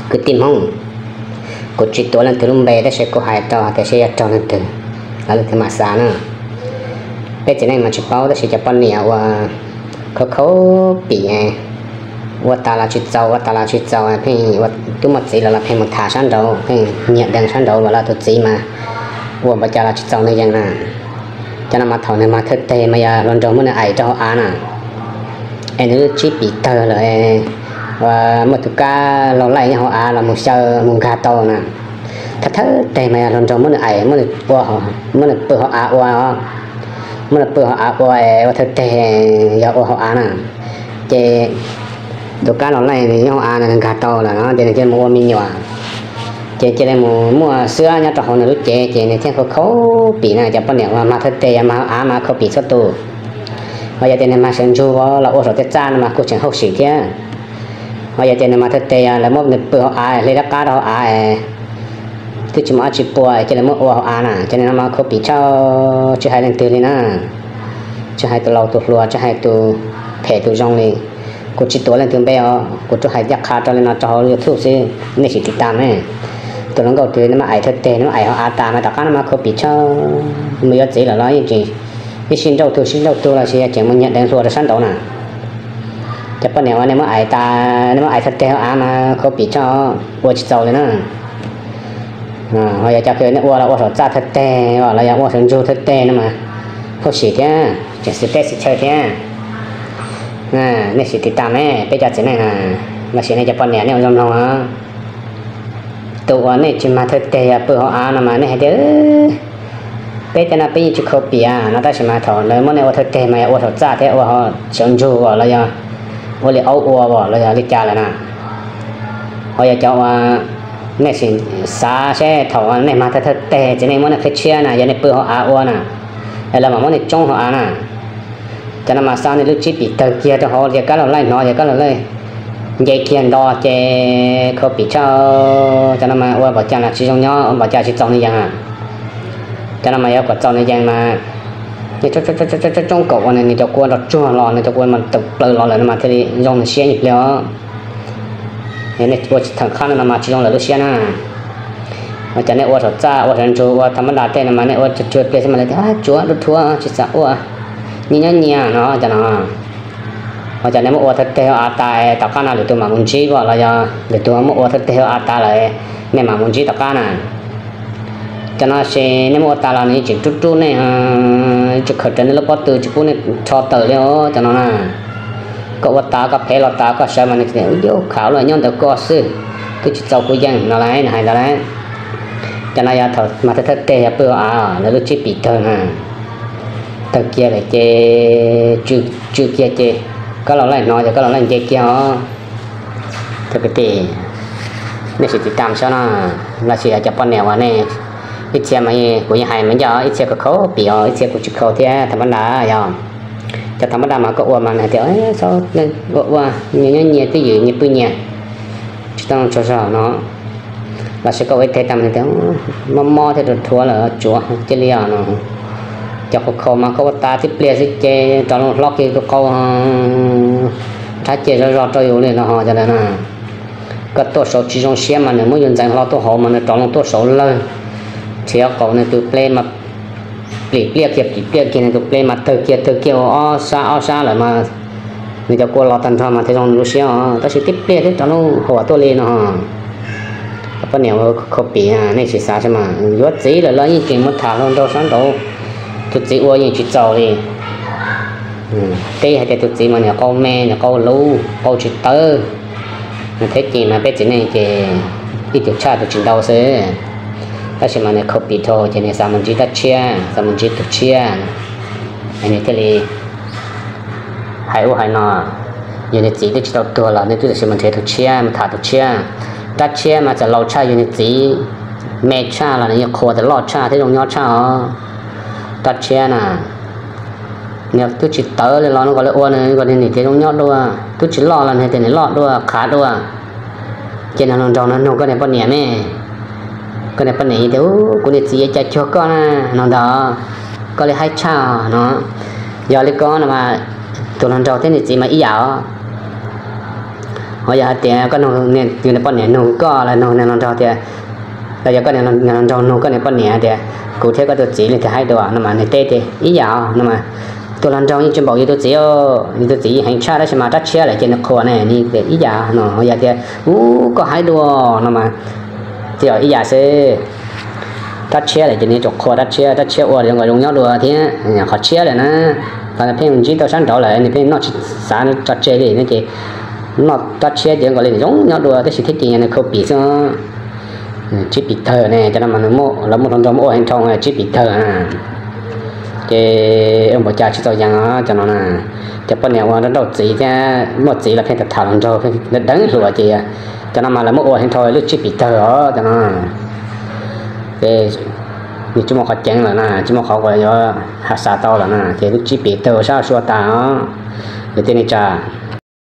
Kwv tij Hmoob, kuv tsis tuav leej twg lub npe tab sis kuv hais rau tias seb yog raug leej twg los leej twg mam xav na. Peb txiv neej mas tsis paub tab sis cov poj niam uas khaub khaub pim, ua tas los tsis txaus, ua tas los tsis txaus, pheej ua twb muaj txiv lawm los pheej mus tham sab nraud, pheej nyiag deev sab nraud los lawv tus txiv mas ua npaum cas los tsis txaus nws yees na. Cov no mas thaum nws mag thawj teg mas yog hluas nraug muab nws aim rau hauv av na, es nws lub tsib pim tawg lawm, muaj tus kab laug laij nyob hauv av los mus xyaw mus nkag tau na. Thawj thawj teg mas yog hluas nraug muab nws aim, muab nws pw hauv av ua, muab nws pw hauv av ua, ua thawj teg yog ua hauv av na. Ces tus kab laug laij nws nyob hauv av nws nkag tau lawm no ces nws cia li mus ua me nyuam. Ces cia li mus muaj xwb nyob rau hauv nws lub cev ces nws thiaj khaub khaub pim na. Cov poj niam uas mag thawj teg yog mag hauv av mas khaub pim txhua tus. Ho yog tias nws mag sawv ntsug los ua saum tej txaj no mas kuj tseem hauj sim thiab. Ho yog tias nws mag thawj teg yog lawv muab nws pw hauv av, hle rab qab rau hauv av, twb tsis muaj dab tsi pua cia li muab ua hauv av na, cov no mas khaub pim tshaj, tsis hais leej twg li na. Tsis hais tus laus tus hluas, tsis hais tus phem tus zoo li. Kuv tsis tuav leej twg npe os, kuv tsuas hais ncaj qha rau li no rau hauv YouTube xwb, nej sim tiv tas me. Tus hluas nkauj twg nws mas aim thawj teg, nws mas aim hauv av tas mas tom qab no mas khaub pim tshaj, mus yuav txiv lawm los yeej tsis, ib sij nrauj tug sij nrauj tug los sis yog tseem mus nyiag deev hluas rau sab nraud na. Cov poj niam uas nej muab aim tas, nej muab aim thawj teg hauv av mas khaub pim tshaj, ua tsis txaus li na. Ho yog cov kws nej ua los ua saum txaj thawj teg los yog ua saum ntsug thawj teg no mas hauj sim thiab tseem xwm teb xwm chaw thiab. Nej sim tiv tas me peb cov txiv neej na, los sis nej cov poj niam nej ua zoo mloog. Tus uas nej tsis mag thawj teg yog pw hauv av no mas nej hais tias peb tej no peb yeej tsis khaub pim no, tab sis mas thaum lawv muab nej ua thawj teg mas yog ua saum txaj thiab ua saum ntsug los yog ua li aub ua los yog li cas lawm na. Ho yog cov uas nej sim xav seb thaum nej mag thawj teg txiv neej muab nej qhib tshiab na, yog nej pw hauv av ua na, es lawv mam muab nej tsoob hauv av na. Cov no mas xa nej lub tsib pim tawg kiag rau hauv ces kab laug laij hnov ces kab laug laij nce kiag nto ces khaub pim tshaj. Cov no mas ua npaum cas los tsis zoo nyob, ua npaum cas tsis txaus nws yees. Cov no mas yuav kom txaus nws yees mas nej tsoob kaum ua nws cov kua nrov tsuag los, nws cov kua mas tawm plaws los lawm no mas thiaj li zoo nws siab ib pliag os. Nej ua tsis theem qab no mas tsis zoo lawv lub siab na. Ua cas nej ua saum txaj ua saum ntsug ua tham mab da tej no mas nej ua tsuag tsuag pliag xwb mas lawv tias tsuav dhuav tsis xav ua, nyias nyob nyias no cov no. Ua cas nej muab ua thawj teg hauv av tas tom qab no lwm tus mam mus ntsib os, los yog lwm tus muab ua thawj teg hauv av tas lawm nej mam mus ntsib tom qab na. Cov no ces nej muab ua tas los nws yeej tseem rub rub nej, tsis khaws raws nej lub pob tw tsis pub nej rho tawm li os cov no na. Koj ua tas koj phem los tas koj sawv mas nws tias ub yuj khav luaj nyob ntawm koj xwb, twb tsis txaus kuv yees no lauj, nws hais ntawd lauj. Cov no yog thaum mas thawj thawj teg yog pw hauv av lawv lub tsib pim tawg na, tawg kiag lawm ces tsw kiag ces koj los laij hnov ces koj los laij nce kiag os. Thov kwv tij, nej sim tiv tam saib no, los sis cov poj niam uas nej, ib txhia mas kuv yeej hais mas nco, ib txhia kuv khaub pim os, ib txhia kuv tsis khaub thiab, tham mab da yog cov tham mab da mas koj ua mas nws hais tias ua ua nyias nyob nyias twj ywm nyias pw nyias, tsis tau tsaug zog no. Los sis koj ua ib teg tas mas nws tias mob mob thiab dhuav dhuav lawm tsuav cia li os no. Cov khaub khaub mas koj ua tas tib pliag xwb ces rov loo hlob kiag tus qau, nrhab cia zog zog rau yus li no ho cov ntawd na. Koj tuaj saud tsis zoo siab mas nws muab yus ntxeev hlo tuaj hauv mas nws rov loo tuaj saud lawg, nrhiav qaum nws tus pleb mas plim pliaj kiag plim pliaj kiag nws tus pleb mas tawg kiag tawg kiag ua ob sab ob sab lawm mas nws cov kua los tag nrho mas thiaj zoo nws lub siab os, tab sis tib pliag twb rov loo huam tuaj li no. Poj niam ua khaub pim nej tsis xav saib mas yuav txiv lawm los yeej tseem mus tham hluas nraug sab nraud, tus txiv ua yeej tsis txaus li. Teb hais tias tus txiv mas nws qau me, nws qau luv, qau tsis tawv, nws thiab ces mas peb txiv neej ces ib tug tshaj tus tsis ntau xwb, tab sis mas nws khaub pim dhau ces nws xav mus ntsib dab tshiab, xav mus ntsib tus tshiab, nws thiaj li hais ub hais no. Yog nws txiv twb tsis tau tuag los nws twb tam sim mus nrhiav tus tshiab mus tham tus tshiab. Dab tshiab mas txawm laus tshaj yog nws txiv, me tshaj los nws yeej qhuas txawm loj tshaj thiab zoo nyob tshaj os. Dab tshiab na, nws twb tsis tawv li los nws kom li ua nws kom nws niam txiv zoo nyob dua, twb tsis loj los nws tias nws loj dua qhav dua. Ces nws hluas nraug no nug koj niag poj niam me, koj niag poj niam tias kuv niag txiv yuav cas cuag koj na, no ntag, koj li haib tshaj no. Yog li ko no mas tus hluas nraug thiab nws txiv mas ib yam os. Ho yog hais tias koj nug, yus niag poj niam nug koj los nug niag hluas nraug tias, los yog koj niag hluas nraug nug koj niag poj niam tias, kuv thiab koj tus txiv leej twg haib dua no mas nws teb tias ib yam no mas, tus hluas nraug yeej tsis npaum yus tus txiv, yus tus txiv yeej heev tshaj tab sis mas rab tshiab lawm ces nws qhuas ne, nws tias ib yam no. Ho yog tias, ub, koj haib dua no mas, tsis yog ib yam xwb. Rab tshiab lawm ces nws yuav tsum qhuas rab tshiab, rab tshiab ua zoo nkaus zoo nyob dua thiab. Qhov tshiab lawm na, qhov nws pheej ntsib tau sab nraud lawm nws pheej noj tsis xav tso tseg li no ces noj rab tshiab ces zoo nkaus li nws zoo nyob dua tab sis thiab ces yog nws khau pim xwb. Tsib pim tawg ne, cov no mas lawv muaj hluas nraug muaj ua heev dhau, tsib pim tawg na. Ces ua npaum cas tsis txaus yees os cov no na. Cov poj niam uas nrauj txiv thiab muaj txiv los pheej tham tham hluas nraug pheej deev hluas ces cov no mas lawv muab ua heev dhau lub tsib pim tawg os cov no. Ces nws tsis muaj qhov ceev lawm na, tsis muaj qhov uas yuav ha xav tau lawm na ces lub tsib pim tawg ua sab sua tas os. Yog tias nej tsa